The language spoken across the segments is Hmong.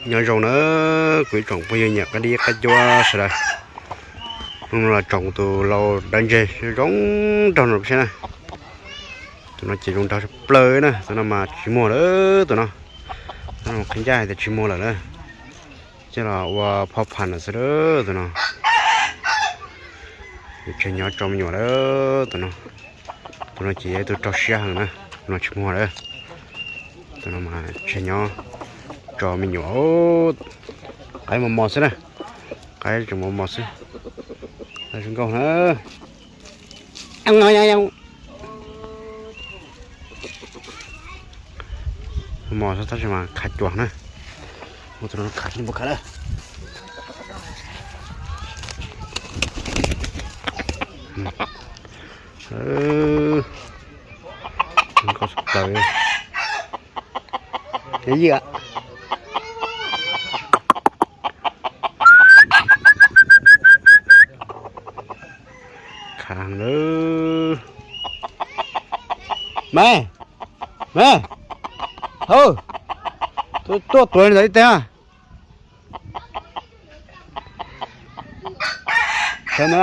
Nyob zoo na, kuv ib tsoom phooj ywg nyiam qab dib qab cuab sawv daws. Hnub no los tsoom tus lau dawb ntseg zoo nraug no saib na. Tus no ces zoo nraug tshaj plaws na, tus no mas tsis muag lawm tus no. Tus no qhia ncaj hais tias tsis muag lawm na. Coj los ua phoj phas lawm xwb tus no. Tseg nyob tso me nyuam lawm tus no. Tus no ces yog ib tug raug siab heev na, tus no tsis muag lawm. Tus no mas tseg nyob tso me nyuam, qaib mos mos xwb na, qaib tseem mos mos xwb. Zoo nkauj na. Mos tab sis mas khav cuag na. Muaj tus no khav tsis muaj khav lawm. Nkauj tshaj plaws. Yij, khav lawm. Me, me, hauj, tuaj tuav ntawd ib teg. Sawv ntawd na.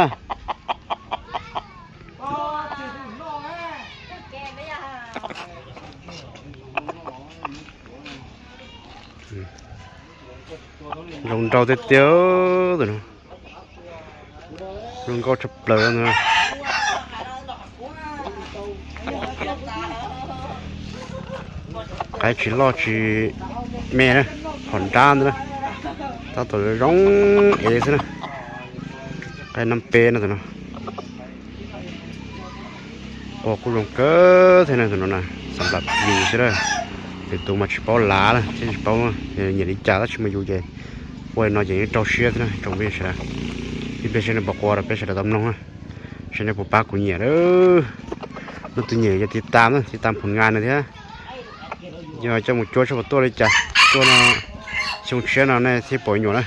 Zoo nraug tiag tiag tus no. Zoo nkauj tshaj plaws tus no. Qaib tsis loj tsis me na, phom nrab ntawd na. Tab tom zoo ev xwb na. Qaib nab peb no tus no. Qua kuj zoo kawg thiab na tus no na, xam lab yus xwb na. Lwm tus mas tsis paub lav na thiab tsis paub nyiam li cas tab sis mas yus ces qua li no ces yeej raug siab thiab na tsoom phooj ywg sawv daws. Ib pliag seb nej puas qua rau peb sawv daws tau mloog na, seb nej puas pab kuv nyiam lawm. Leej twg nyiam yog tiv tas na, tiv tas phom ngas no thiab. Yog coj mus cuab seb puas tuaj li cas, tuaj no xyoo tshiab no nej thiaj pom nyuam na.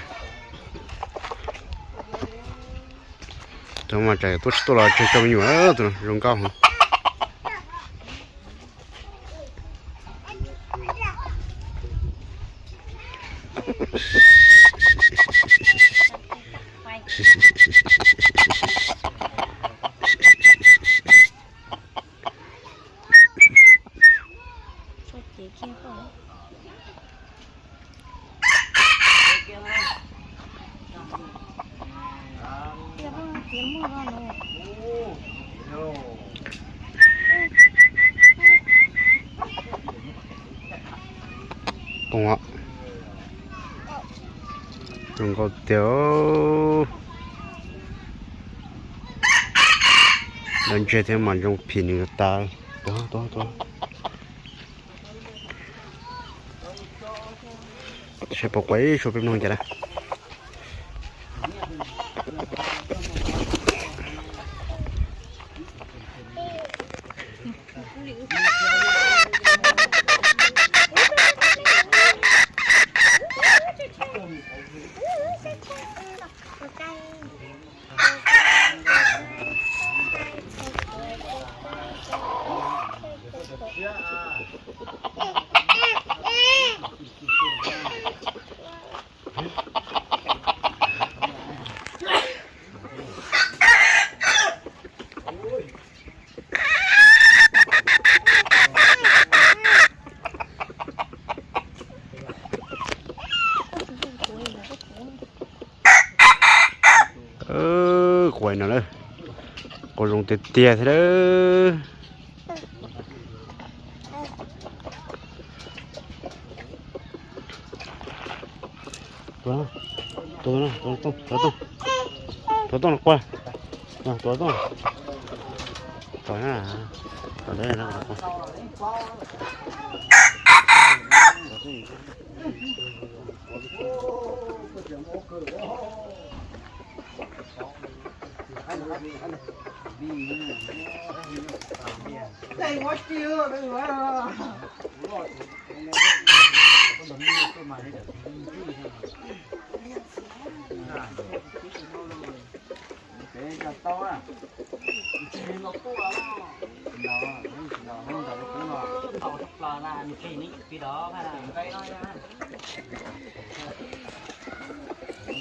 Tus mas tsam tuaj tsis tuaj los tseg tso me nyuam, tus no zoo nkauj heev. Poob, zoo nkauj tiag. Dawb ntseg thiab mas zoo phim nws tas. Tuav, tuav, tuav. Seb puas qua ib suab peb mloog cas na. Qua no lawm, qua zoo tiag tiag thiab lawm. Tuav, tuav, tuav tooj, tuav tooj, tuav tooj los qua. Tuav tooj, tuav, tuav, tuav.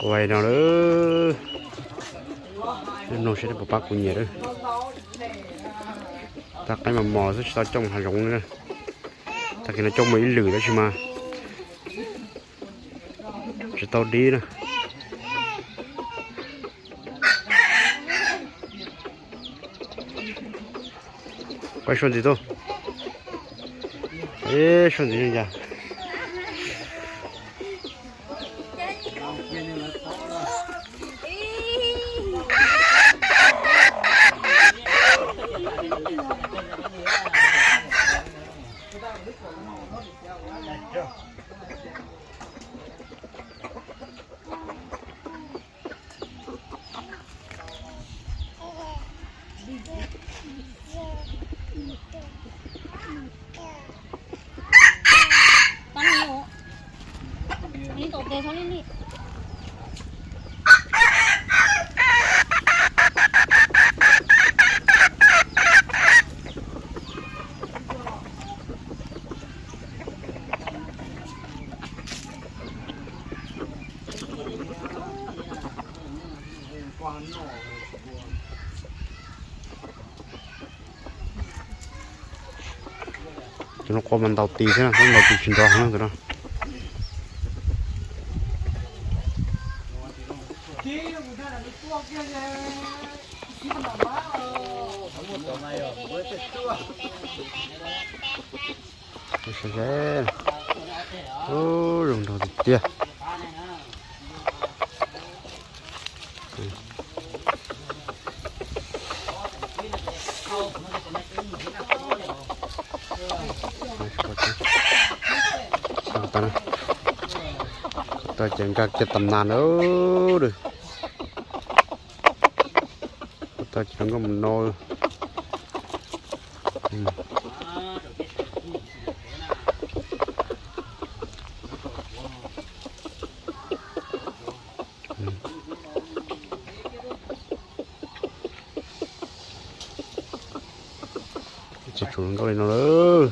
Ua no lawm, mloog seb puas pab kuv niam lawm. Tag qaib mos mos xwb tsis tau coj mus hav zoov li na. Tag kis no coj mus ib lwm tab sis mas tsis tau dib na. Pab sua ntxiv tuaj. Ib sua ntxiv zoo cas. Tus no qua mas ntaus tis thiab, ntaus tis tsis nrov heev tus no. Zoo nrog tiag tiag. Tau ces nkag kiag tam nas na. Tau ces nkauj mus no. Tsis tsuas nkauj li no lawm.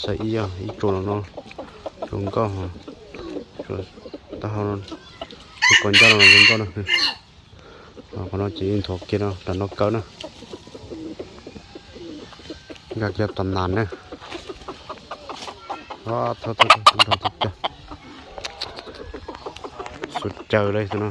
Xav ib yog ib tsuas los no, tsuas nkauj, taub hau no, kua ncauj no zoo nkauj na. Qhov no ces nthuav kiag no rau no kawg na. Nkag kiag tam nas na. Nrog tiag tiag. Xuas caws li tus no.